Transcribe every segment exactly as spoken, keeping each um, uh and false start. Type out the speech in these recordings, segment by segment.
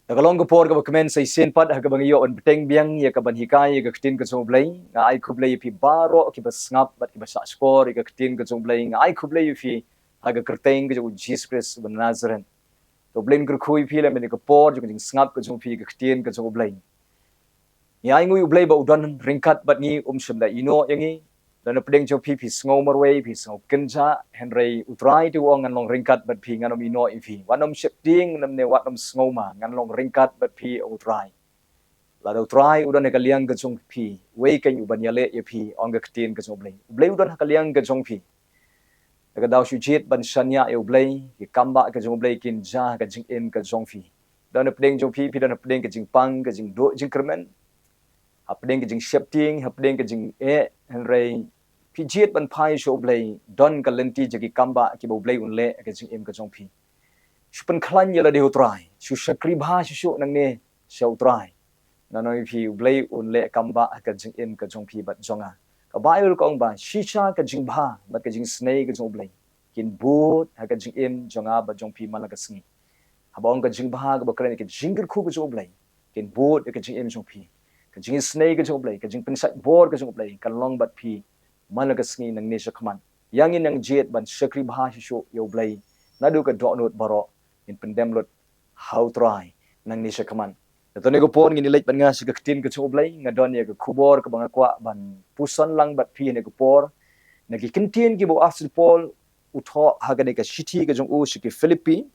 Da ka long ka por kaba kmen sa shisien pat ha kaba ngi ïoh ban bteng biang ïa kaban hikai ïa ka ktien ka jong U Blei. Nga ai khublei ïa phi baroh kiba sngap bad kiba shahshkor ïa ka ktien ka jong U Blei. Nga ai khublei ïa phi ha ka kyrteng ka jong U Jisu Khrist uba Nazareth. To U Blei un kyrkhu ïa phi lem ïa ka por jong ka jingsngap ka jong phi ïa ka ktien ka jong U Blei. Ngi ai nguh ïa U Blei ba u don ryngkat bad ngi, um shym la ïehnoh ïa ngi. Don napdeng jong phi, phi sngew marwei, phi sngew kynjah, hynrei U Trai te u ong, ngan long ryngkat bad phi, ngan ym ïehnoh ïa phi. Wat nym sheptieng, namne wat nym sngewma, ngan long ryngkat bad phi, ong U Trai. Lada U Trai u don ha ka liang ka jong phi, uei keiñ uban ïaleh ïa phi, ong ka ktien ka jong U Blei. U Blei u don ha ka liang ka jong phi. Da ka daw shu jied ban shaniah ïa U Blei, ki kambah ka jong U Blei kin jia ha ka jingim ka jong phi. Don napdeng jong phi, phi don hapdeng ka jingpang, ka jingduh jingkyrmen. Hapdeng ka jingsheptieng, hapdeng ka jingeh, hynrei phi jied ban phai sha U Blei, don ka lynti jong ki kambah kiba U Blei un leh ha ka jingim ka jong phi. Shu pynkhlaiñ ïa lade ha U Trai, shu shakri bha shuh shuh nangne sha U Trai. Ngan ong ïa phi, U Blei un leh kambah ha ka jingim ka jong phi bad jong nga. Ka Baibl ka ong ba shisha ka jingbha bad ka jingisynei ka jong U Blei kin bud ha ka jingim jong nga bad jong phi man la ka sngi. Haba ong ka jingbha kaba kren ïa ka jingkyrkhu ka jong U Blei kin bud ha ka jingim jong phi. Ka jingisynei ka jong U Blei, ka jingpynshait bor ka jong U Blei kan long bad phi man la ka sngi nangne shakhmat. Ïa ngin nang jied ban shakri bha shuh shuh ïa U Blei naduh ka dohnud baroh, ngin pyndem lut ha U Trai nangne shakhmat. Te ha kane ka por ngin ïa leit bad nga sha ka ktien ka jong U Blei. Nga don ïa ka khubor kaba nga kwah ban puson lang bad phi ha kane ka por, na ki kyntien kiba u apostol Paul u thoh ha kane ka shithi ka jong u sha ki Philippi,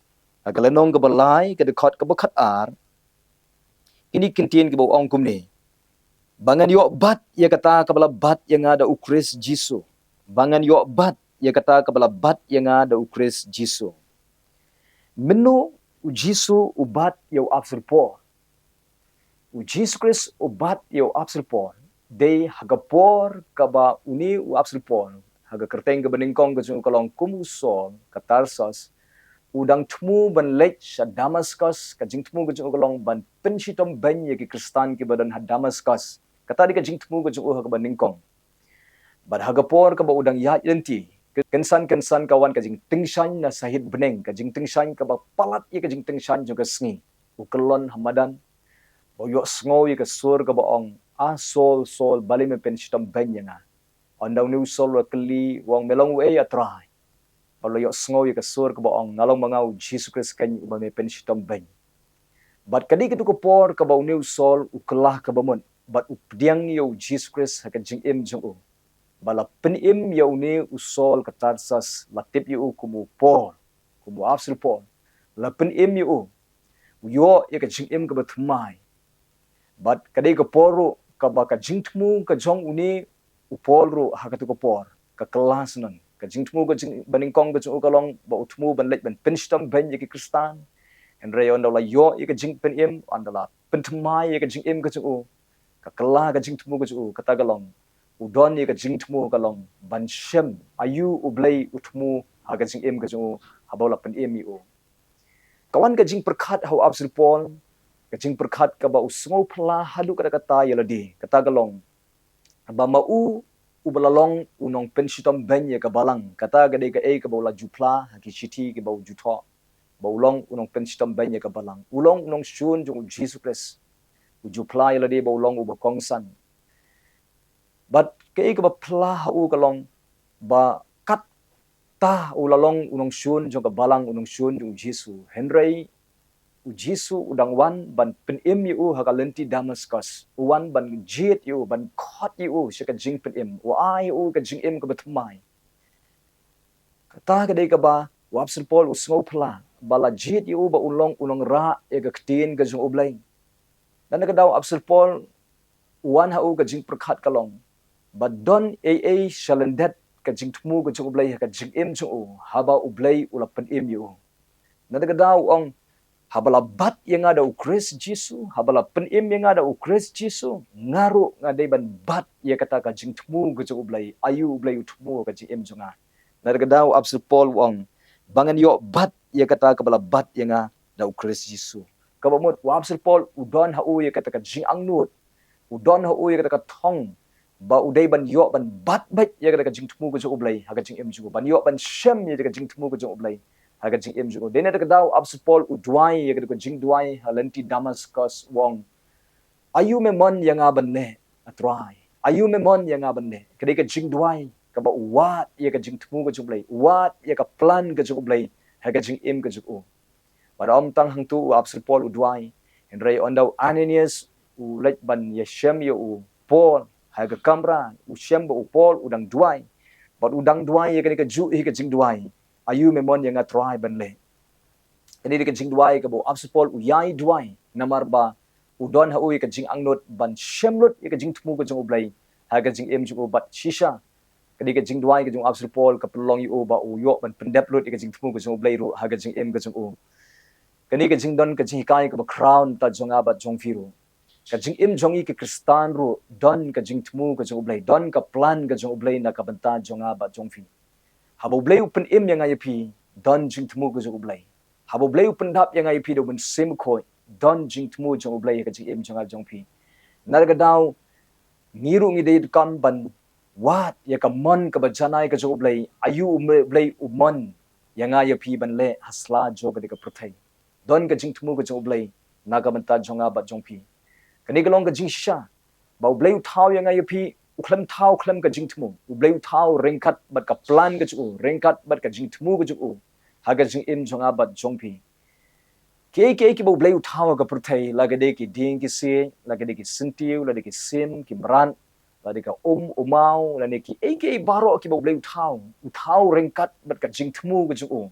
ha ka lynnong kaba lai, ka dkhot kaba khatar. Kine ki kyntien kiba u ong kumne: Ba ngan ïoh bat ïa kata kaba la bat ïa nga da U Khrist Jisu. Ba ngan ïoh bat ïa kata kaba la bat ïa nga da U Khrist Jisu. Mynno U Jisu u bat ïa u apostol Paul? U Jisu Khrist u bat ïa u apostol Paul dei ha ka por kaba une u apostol Paul, ha ka kyrteng kaba nyngkong ka jong u ka long kum u Saul ka Tarsus, u dang thmu ban leit sha Damascus. Ka jingthmu ka jong u ka long ban pynshitom beiñ ïa ki Khristan kiba don ha Damascus. Kata dei ka jingthmu ka jong u ha kaba nyngkong. Bad ha ka por kaba u dang ïaid lynti, kynsan kynsan ka wan ka jingtyngshaiñ na sahit bneng, ka jingtyngshaiñ kaba palat ïa ka jingtyngshaiñ jong ka sngi. U kyllon ha madan, ba u ïohsngew ïa ka sur kaba ong, "A Saul, Saul, balei me pynshitom beiñ ïa nga?" Ynda une u Saul u la kylli, u ong, "Me long uei, A Trai?" Bad u la ïohsngew ïa ka sur kaba ong, "Nga long ma nga U Jisu Khrist keiñ uba me pynshitom beiñ." Bad ka dei kato ka por kaba une u Saul u kylla kaba mut bad u pdiang ïa U Jisu Khrist ha ka jingim jong u. Bad la pynim ïa une u Saul ka Tarsus, la tip ïa u kum u Paul, kum u apostol Paul. La pynim ïa u, u ïoh ïa ka jingim kaba thymmai. Bad ka dei ka por ruh kaba ka jingthmu ka jong une u Paul ruh ha kato ka por ka kylla shnong. Ka jingthmu ka jing, ba nyngkong ka jong u ka long ba u thmu ban leit ban pynshitom beiñ ïa ki Khristan. Hynrei ynda u la ïoh ïa ka jingpynim, ynda la pynthymmai ïa ka jingim ka jong u, ka kylla ka jingthmu ka jong u, kata ka long, u don ïa ka jingthmu ka long ban shem aïu U Blei u thmu ha ka jingim ka jong u haba u la pynim ïa u. Ka wan ka jingpyrkhat ha u apostol Paul, ka jingpyrkhat kaba u sngew phylla haduh katta katta ïa lade, kata ka long ba ma u, uba la long u nongpynshitom beiñ ïa ka balang, kata ka dei kaei kaba u la ju phla ha ki shithi kiba u ju thoh, ba u long u nongpynshitom beiñ ïa ka balang. U long u nongshun jong U Jisu Khrist. U ju phla ïa lade ba u long uba kongsan. Bad kaei kaba phylla ha u ka long ba katta u la long u nongshun jong ka balang, u nongshun jong U Jisu, hynrei U Jisu u dang wan ban pynim ïa u ha ka lynti Damascus. U wan ban jied ïa u, ban khot ïa u sha ka jingpynim. U ai ïa u ka jingim kaba thymmai. Kata ka dei kaba u apostol Paul u sngew phylla, ba la jied ïa u ba un long u nongrah ïa ka ktien ka jong U Blei. Naduh ka daw u apostol Paul u wan ha u, ka jingpyrkhat ka long ba don ei ei shalyndet ka jingthmu ka jong U Blei ha ka jingim jong u haba U Blei u la pynim ïa u. Naduh ka daw u ong, "Haba la bat ïa nga da U Khrist Jisu, haba la pynim ïa nga da U Khrist Jisu, nga ruh nga dei ban bat ïa kata ka jingthmu ka jong U Blei, aïu U Blei u thmu ha ka jingim jong nga." Naduh ka daw u apostol Paul u ong, "Ba ngan ïoh bat ïa kata kaba la bat ïa nga da U Khrist Jisu." Kaba mut u apostol Paul u don ha u ïa kata ka jingangnud, u don ha u ïa kata ka thong, ba u dei ban ïoh ban bat beit ïa kata ka jingthmu ka jong U Blei ha ka jingim jong u, ban ïoh ban shem ïa kata ka jingthmu ka jong U Blei ha ka jingim jong u. Dei na kata ka daw u apostol Paul u duwai ïa kata ka jingduwai ha lynti Damascus, u ong, "Aïu me mon ïa nga ban leh, A Trai? Aïu me mon ïa nga ban leh?" Ka dei ka jingduwai kaba u wad ïa ka jingthmu ka jong U Blei, u wad ïa ka plan ka jong U Blei ha ka jingim ka jong u. Bad ym tang hangtu u apostol Paul u duwai, hynrei ynda u Ananias u leit ban ïashem ïa u Paul ha ka kamra, u shem ba u Paul u dang duwai. Bad u dang duwai ïa kane kajuh hi ka jingduwai, "Aïu me mon ïa nga Trai ban leh?" Kane dei ka jingduwai kaba u apostol Paul u ïai duwai namar ba u don ha u ïa ka jingangnud ban shem lut ïa ka jingthmu ka jong U Blei ha ka jingim jong u. Bad shisha, ka dei ka jingduwai ka jong u apostol Paul ka pynlong ïa u ba u ïoh ban pyndep lut ïa ka jingthmu ka jong U Blei ruh ha ka jingim ka jong u. Kane ka jingdon ka jinghikai kaba khraw na ka bynta jong nga bad jong phi ruh. Ka jingim jong ngi ki Khristan ruh don ka jingthmu ka jong U Blei, don ka plan ka jong U Blei na ka bynta jong nga bad jong phi. Haba U Blei u pynim ïa nga ïa phi, don jingthmu ka jong U Blei. Haba U Blei u pyndap ïa nga ïa phi da U Mynsiem Bakhuid, don jingthmu jong U Blei ha ka jingim jong nga jong phi. Na kata ka daw ngi ruh ngi dei donkam ban wad ïa ka mon kaba janai ka jong U Blei, aïu U Blei u mon ïa nga ïa phi ban leh ha sla jong kane ka pyrthei. Don ka jingthmu ka jong U Blei na ka bynta jong nga bad jong phi. Kane ka long ka jingshisha ba U Blei u thaw ïa nga ïa phi, u khlem thaw khlem ka jingthmu. U Blei u thaw ryngkat bad ka plan ka jong u, ryngkat bad ka jingthmu ka jong u ha ka jingim jong nga bad jong phi. Kiei kiei kiba U Blei u thaw ha ka pyrthei, la ka dei ki dieng ki siej, la ka dei ki syntiew, la dei ki sim ki mrad, la dei ka um u maw, lane kiei kiei baroh kiba U Blei u thaw, u thaw ryngkat bad ka jingthmu ka jong u.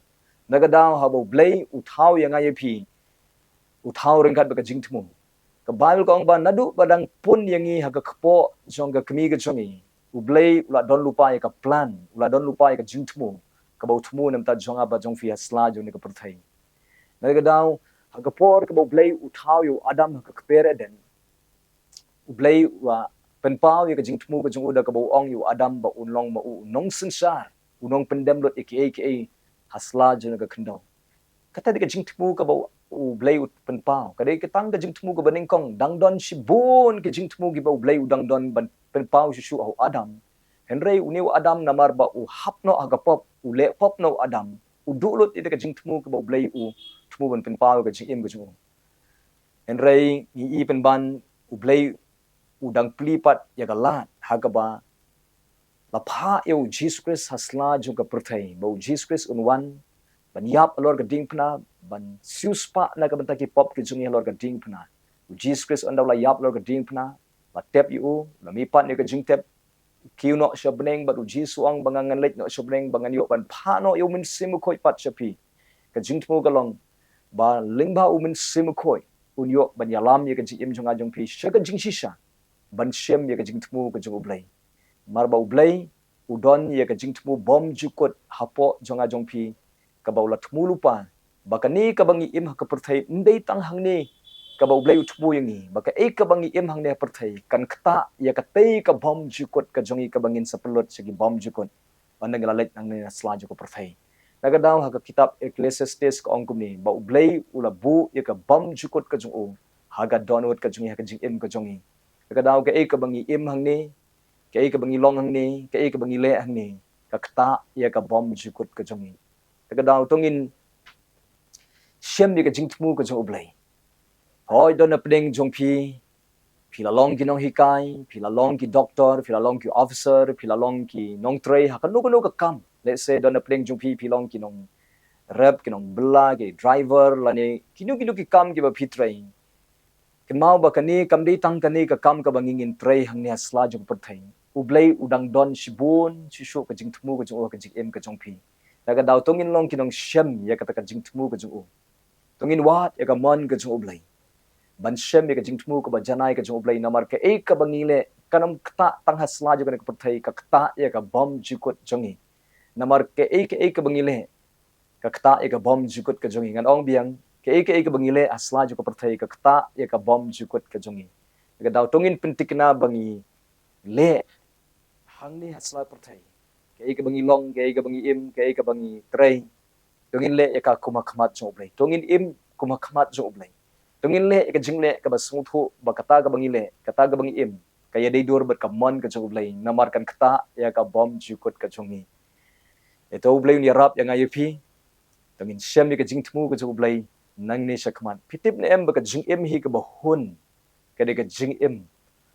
Na kata ka daw haba U Blei u thaw ïa nga ïa phi, u thaw ryngkat bad ka jingthmu. Ka Baibl ka ong ba naduh ba dang pun ïa ngi ha ka kpoh jong ka kmie ka jong ngi, U Blei u la don lypa ïa ka plan, u la don lypa ïa ka jingthmu kaba u thmu na ka bynta jong nga bad jong phi ha sla jong kane ka pyrthei. Na kata ka daw, ha ka por kaba U Blei u thaw ïa u Adam ha ka kper Eden, U Blei u la pynpaw ïa ka jingthmu ka jong u da kaba u ong ïa u Adam ba un long ma u u nongsynshar, u nongpyndem lut ïa kiei kiei ha sla jong kane ka khyndew. Kata dei ka jingthmu kaba U Blei u pynpaw. Ka dei ka tang ka jingthmu kaba nyngkong, dang don shibun ki jingthmu kiba U Blei u dang don ban pynpaw shuh shuh ha u Adam. Hynrei une u Adam namar ba u hap noh ha ka pop, u leh pop noh u Adam, u duh lut ïa ka jingthmu kaba U Blei u thmu ban pynpaw ïa ka jingim ka jong u. Hynrei ngi i pynban U Blei u dang plie pat ïa ka lad ha kaba la phah ïa u Jisu Khrist ha sla jong ka pyrthei, ba u Jisu Khrist un wan ban ïap halor ka diengphna, ban siewspah na ka bynta ki pop ki jong ngi halor ka diengphna. U Jisu Khrist ynda u la ïap halor ka diengphna, la tep ïa u, la mihpat ïa ka jingtep, u kiew noh sha bneng, bad u Jisu u ong ba ngan leit noh sha bneng ba ngan ïoh ban phah noh ïa u Mynsiem Bakhuid pat sha phi. Ka jingthmu ka long ba lyngba u Mynsiem Bakhuid un ïoh ban ïalam ïa ka jingim jong nga jong phi sha ka jingshisha, ban shem ïa ka jingthmu ka jong U Blei. Namar ba U Blei u don ïa ka jingthmu bymjukut hapoh jong nga jong phi, kaba u la thmu lypa, ba kane kaba ngi im ha ka pyrthei ym dei tang hangne kaba U Blei u thmu ïa ngi, ba kaei kaba ngi im hangne ha pyrthei kan ktah ïa katei ka bymjukut ka jong ngi kaba ngin sa pynlut sha ki bymjukut ynda ngi la leit nangne na sla jong ka pyrthei. Na kata ka daw ha ka kitab Ecclesiastes ka ong kumne, ba U Blei u la buh ïa ka bymjukut ka jong u ha ka dohnud ka jong ngi, ha ka jingim ka jong ngi. Na kata ka daw kaei kaba ngi im hangne, kaei kaba ngi long hangne, kaei kaba ngi leh hangne, ka ktah ïa ka bymjukut ka jong ngi. Na kata ka daw to ngin shem ïa ka jingthmu ka jong U Blei. Hooid, don na pdeng jong phi, phi la long ki nonghikai, phi la long ki doktor, phi la long ki officer, phi la long ki nongtrei ha kano kano ka kam. Let's say don na pdeng jong phi, phi long ki nongrep, ki nongbylla, ki driver, lane kino kino ki kam kiba phi trei. Kynmaw ba kane kam dei tang kane ka kam kaba ngi ngin trei hangne ha sla jong ka pyrthei. U Blei u dang don shibun shuh shuh ka jingthmu ka jong u ha ka jingim ka jong phi. Na kata ka daw to ngin long ki nongshem ïa kata ka jingthmu ka jong u. To ngin wad ïa ka mon ka jong U Blei ban shem ïa ka jingthmu kaba janai ka jong U Blei, namar kaei kaba ngi leh kan ym ktah tang ha sla jong kane ka pyrthei, ka ktah ïa ka bymjukut jong ngi. Namar kaei kaei kaba ngi leh ka ktah ïa ka bymjukut ka jong ngi. Ngan ong biang, kaei kaei kaba ngi leh ha sla jong ka pyrthei ka ktah ïa ka bymjukut ka jong ngi. Na kata ka daw to ngin pyntikna ba ngi leh hangne ha sla pyrthei, kaei kaba ngi long, kaei kaba ngi im, kaei kaba ngi trei, to ngin leh ïa ka kum ha khmat jong U Blei. To ngin im kum ha khmat jong U Blei. To ngin leh ïa ka jingleh kaba sngewthuh ba kata kaba ngi leh, kata kaba ngi im, ka ïadei dur bad ka mon ka jong U Blei, namar kan ktah ïa ka bymjukut ka jong ngi. Ïa to U Blei un ïarap ïa nga ïa phi. To ngin shem ïa ka jingthmu ka jong U Blei nangne shakhmat. Phi tip ne em ba ka jingim hi kaba hun ka dei ka jingim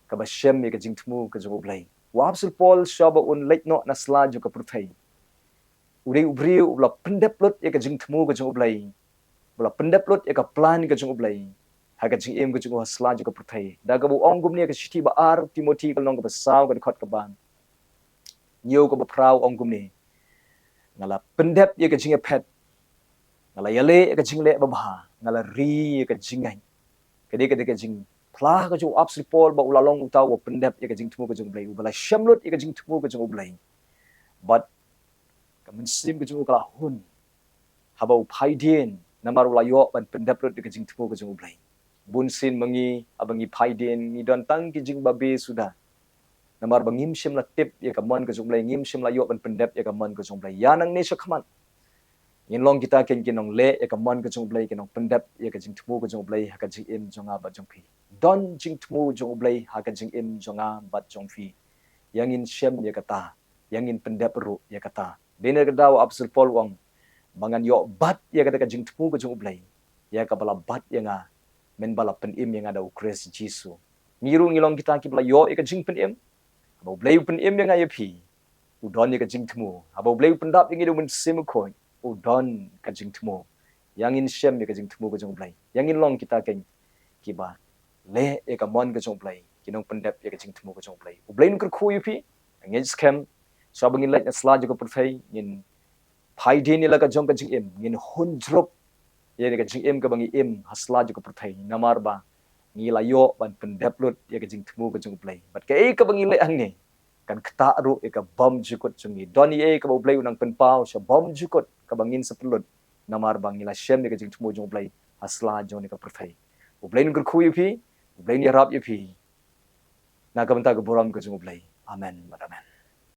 kaba shem ïa ka jingthmu ka jong U Blei. U Apostol Paul shuwa ba un leit noh na sla jong ka pyrthei, u dei u briew uba la pyndep lut ïa ka jingthmu ka jong U Blei, uba la pyndep lut ïa ka plan ka jong U Blei ha ka jingim ka jong u ha sla jong ka pyrthei. Da kaba u ong kumne ha ka shithi ba ar Timothi ka lynnong kaba saw ka dkhot kaba hynñiew kaba phra u ong kumne: Nga la pyndep ïa ka jingïaphet, nga la ïaleh ïa ka jingleh babha, nga la ri ïa ka jingngeit. Ka dei, ka dei ka jingphla ka jong u Apostol Paul ba u la long uta uba pyndep ïa ka jingthmu ka jong U Blei, uba la shem lut ïa ka jingthmu ka jong U Blei. Bad ka mynsiem ka jong u ka la hun haba u phai dien, namar u la ïoh ban pyndep lut ïa ka jingthmu ka jong U Blei. Bun sien ma ngi haba ngi phai dien ngi don tang ki jingbabe suda, namar ba ngim shym la tip ïa ka mon ka jong U Blei, ngim shym la ïoh ban pyndep ïa ka mon ka jong U Blei. Ïa nangne shakhmat ngin long kita keiñ ki nongleh ïa ka mon ka jong U Blei, ki nongpyndep ïa ka jingthmu ka jong U Blei ha ka jingim jong nga bad jong phi. Don jingthmu jong U Blei ha ka jingim jong nga bad jong phi. Ïa ngin shem ïa kata, ïa ngin pyndep ruh ïa kata. Dei na kata u Apostol Paul u ong ba ngan ïoh bat ïa kata ka jingthmu ka jong U Blei, ïa kaba la bat ïa nga mynba la pynim ïa nga da U Khrist Jisu. Ngi ruh ngi long kita kiba la ïoh ïa ka jingpynim. Haba U Blei u pynim ïa nga ïa phi, u don ïa ka jingthmu. Haba U Blei u pyndap ïa ngi da U Mynsiem Bakhuid, u don ka jingthmu. Ïa ngin shem ïa ka jingthmu ka jong U Blei, ïa ngin long kita keiñ kiba leh ïa ka mon ka jong U Blei, ki nongpyndep ïa ka jingthmu ka jong U Blei. U Blei un kyrkhu ïa phi. Ngeit skhem, shuwa ba ngin leit na sla jong ka pyrthei, ngin phai dien ïa la ka jong ka jingim, ngin hun jrup ïa ka jingim kaba ngi im ha sla jong ka pyrthei, namar ba ngi la ïoh ban pyndep lut ïa ka jingthmu ka jong U Blei. Bad kaei kaba ngi leh hangne kan ktah ruh ïa ka bymjukut jong ngi. Don ei ei kaba U Blei u nang pynpaw sha bymjukut kaba ngin sa pynlut, namar ba ngi la shem ïa ka jingthmu jong U Blei ha sla jong ka pyrthei. U Blei un kyrkhu ïa phi, U Blei un ïarap ïa phi. Na ka bynta ka burom ka jong U Blei. Amen bad amen.